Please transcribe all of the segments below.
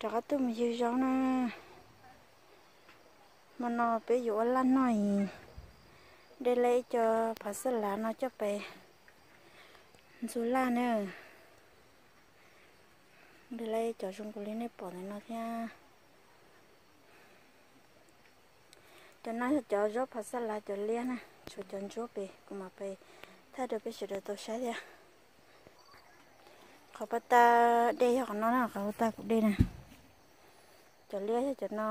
Rov qab tuaj mus ywg zaub na. Hmo no peb yuav ua laj noj es de laj ib co phav xab lav no coj pem ntxuag laj na. De laj ib co zoo nkaus li nej pom ntawm no thiab. Cov no yog cov zaub phav xab lav cov liab na, tshuav cov ntsuab pem kuv mam pem thaij rau peb sawv daws tau saib thiab. Qhov paj tag dej yog qhov no na, qhov paj tag kuv de na. Cov liab yog cov no,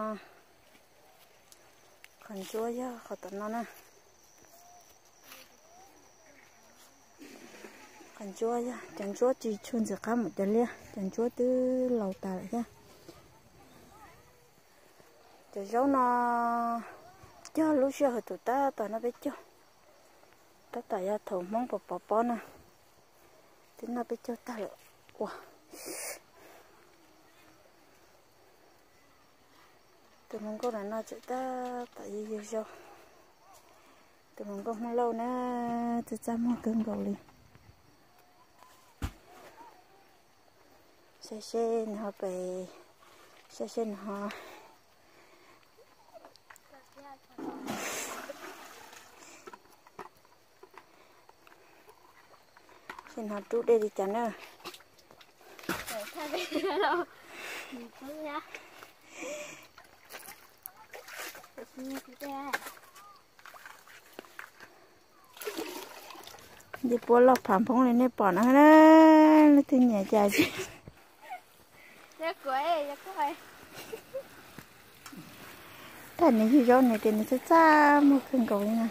qhov ntsuab yog qhov tom no na. Qhov ntsuab yog cov ntsuab tsis tshua ntxim qab mus cov liab, cov ntsuab twb laus tas lawm thiab. Cov zaub no cog lub sij hawm thaum tab tom noj peb caug, tab tom yog thaum Hmoob pov pov pob na, twb noj peb caug tag lawm. Ua tus hluas nkauj no no tseem tab tom ywg ywg zaub. Tus hluas nkauj Hmoob Lauj na, txaj txaj muag kawg nkaus li. Saib seb nws ho pem, saib seb nws ho, seb nws ho rub dej li cas na. Ncej puab loj phav nphoob li nej pom no na, leej twg nyiam cas. Thaij nws ywg zaub nws tias nws txaj txaj muag kawg nkaus li na.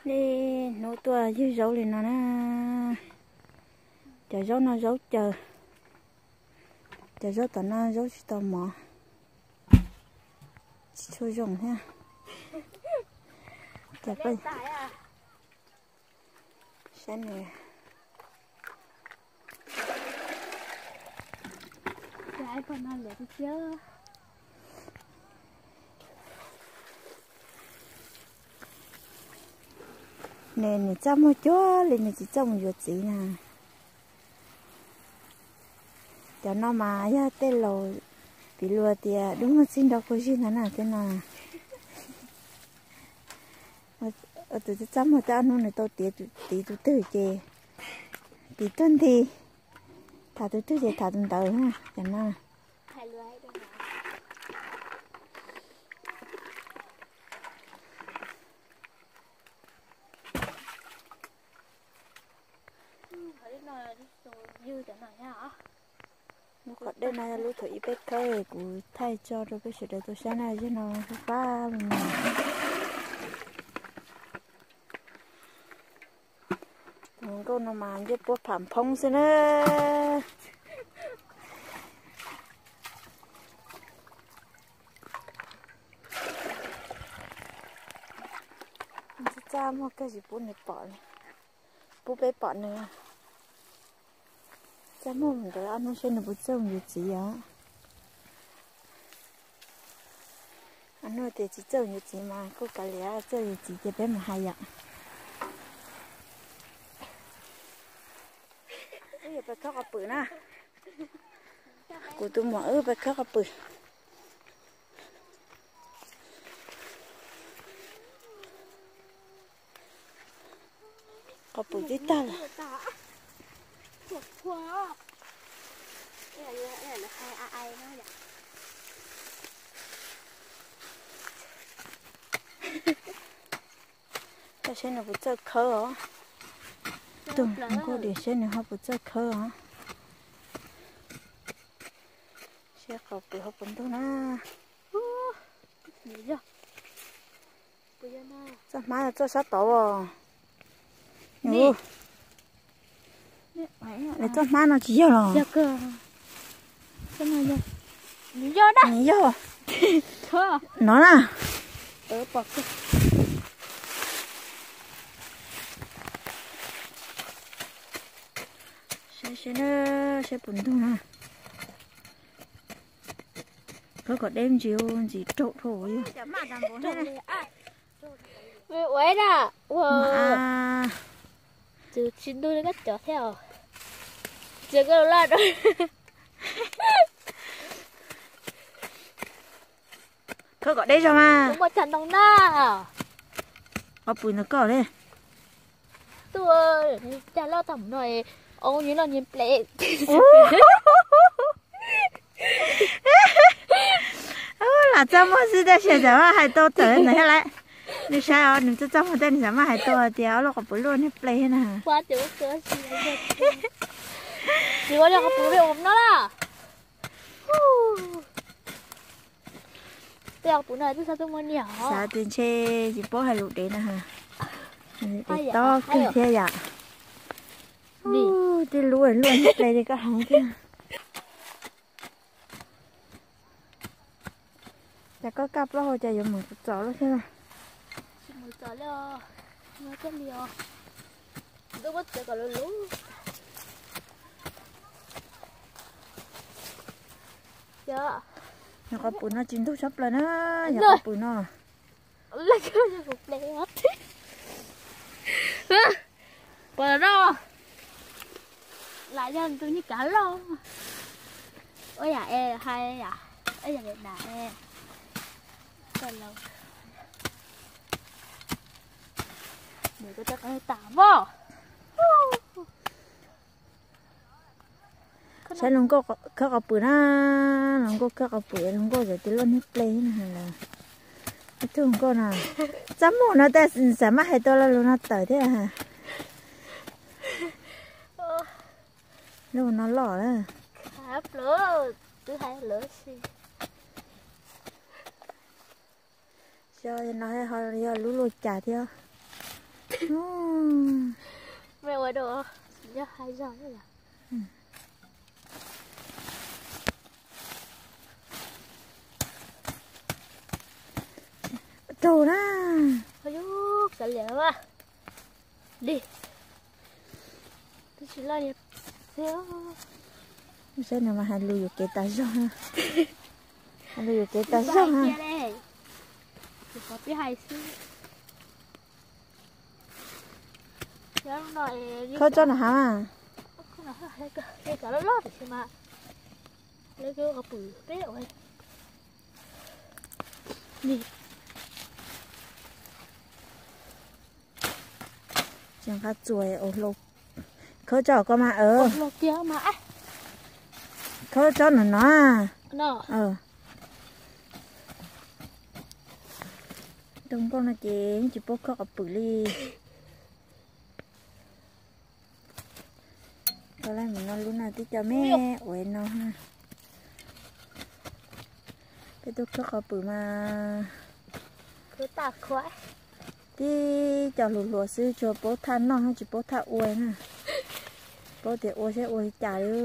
Nej hnub tuaj ywg zaub li no na. Cov zaub no zaub caws. Cov zaub tom no zaub tsis tau mov, tsis tshua zoo thiab. Saib nws. Nws, nws txaj muag cuag li nws tsis txawj mus yuav txiv na. Cov no mas yog tej laus piv luag tias dub muag txig nrog kuv zig ntawd na, tej no. Tus txaj txaj muag tej ob hnub nws tau tiav tiv tus twg ces tiv tuag nti, tham tus twg ces tham tus ntawd na, cov no. Lub qhov dej no yog lub thaum ub peb khawb, kuv thaij tso rau peb sawv daws tau saib na, yog no fab fab li no. Tus hluas nkauj no mas ncej puab pham nphoob xwb na. Txaj txaj muag kawg tsis pub nws pom li, pub peb pom nws. Txaj muag mus nkawd ob hnub seb nws puas txawj mus yuav txiv os. Ob hnub tias tsis txawj mus yuav txiv mas kuj kav liam, txawj yuav txiv ces peb mus hais yom. Wb yuav pais khawb qos pwm na. Kuv tus muam wb pais khawb qos pwm. Qos pwm twb tag lawm. Saib nws puas txawj khawb os. Tus nkauj diam saib nws ho puas txawj khawb os. Saib qos pwm ho puas ntug na. Txoj hmab txoj sab tod os. Nws txoj hmab no tsis yog los? Nws yog. No na. Saib Saib na, saib puas ntug na. Khawb kom deb ntsis, ntxim raug dhau yog. Ua na, ua. Tsis ntug li koj cov thiab os. Tsis koj laj rau. Khawb kom deb zog mas. Muaj cag ntoo na. Qhov pwm ntawm koj li. Tuaj cag loj tag mus no, au nyuag loj nyuag ple. Lam txaj muag xwb tab sis txawm maj hais tau tawm ntawd thiab lawm. Nws saib os, nws txaj txaj muag tej nws txawm maj hais tau tias ob lub qhov pwm luaj niag ple thiab na. Tsis ua li qhov pwm ua no la. Tej qhov pwm no twb xav tuaj muaj niam os. Xav tias ntshe tsis paub hais lus dev na. Dev tob kawg thiab yom. Tej lub luaj niag ple li koj hais thiab. Cas koj kaj plaub hau cas yuav mus txom lawm thiab. Yog qhov pwm no tsis ntug tshaj plaws na, yog qhov pwm no. Pom no, lam yog tus niag kav loj. Ua yam es hais yam, ua yam li na es. Nws ko tas voj. Saib luag nkauj khawb qhov pwm na, luag nkauj khawb qhov pwm, luag nkauj txawm tias luaj niag ple na. Ib tug nkauj no, txaj muag no tej xav maj hais tau lo lus no tawm thiab. Lub no loj lawm. Xyov no ho yog lub luaj cas thiab. Raug na. Li. Saib nws mas hais lus yuam kev tas zog. Hais lus yuam kev tas zog. Khawb tsob nram hav mas. Tseem qab txuas, khawb tsob ko mas. Khawb tsob nram no. Tus nkauj no ces yeej tsis paub khawb qhov pwm li. Tau lawm, mus no lub no tib co me ua no. Peb tuaj khawb qhov pwm mas tib co hluas hluas xwb, tsuas paub thaj noj tsis paub thaj ua na. Paub tias ua saib ua li cas li.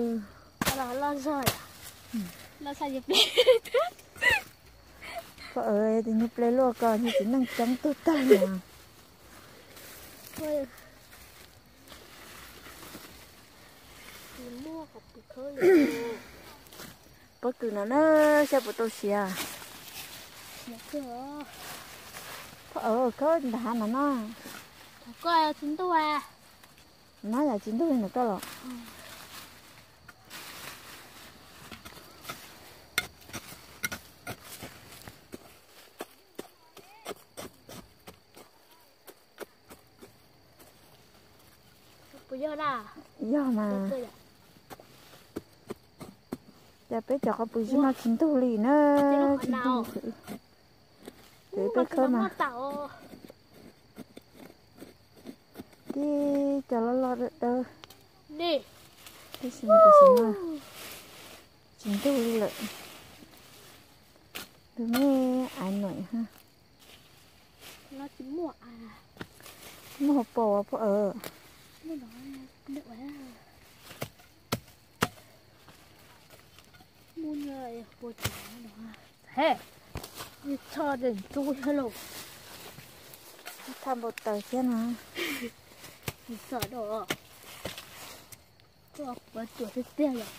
Poj, tus niag ple luaj ko ntshe txiv neej coob tuag tag li. Pob kws no na, saib puas tau siav. Khawb ntag hav no no. No yog tsis ntug li ntawm koj los. Yog mas. Cas peb cov qhov pwm zoo no tsis ntug li na. Tsis ntug li. Ces peb khawb mas tib co loj loj dawb dawb. Tab sis mas tam sim no tsis ntug li lawm. Tus me aiv nuam ha. Muaj hauv paus poj awm. Thaj npau taws thiab no. Cuam tiag tiag yom.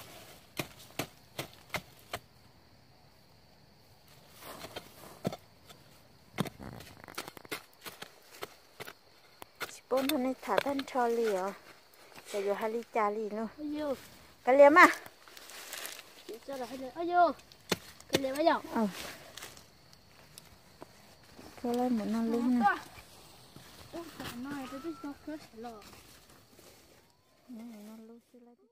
Tsis paub nrog nej tham tag nrho li os, xyov yuav hais li cas li lauj. Kav liam mas. Khaws lawm mus noj lub na. Noj lub xwb.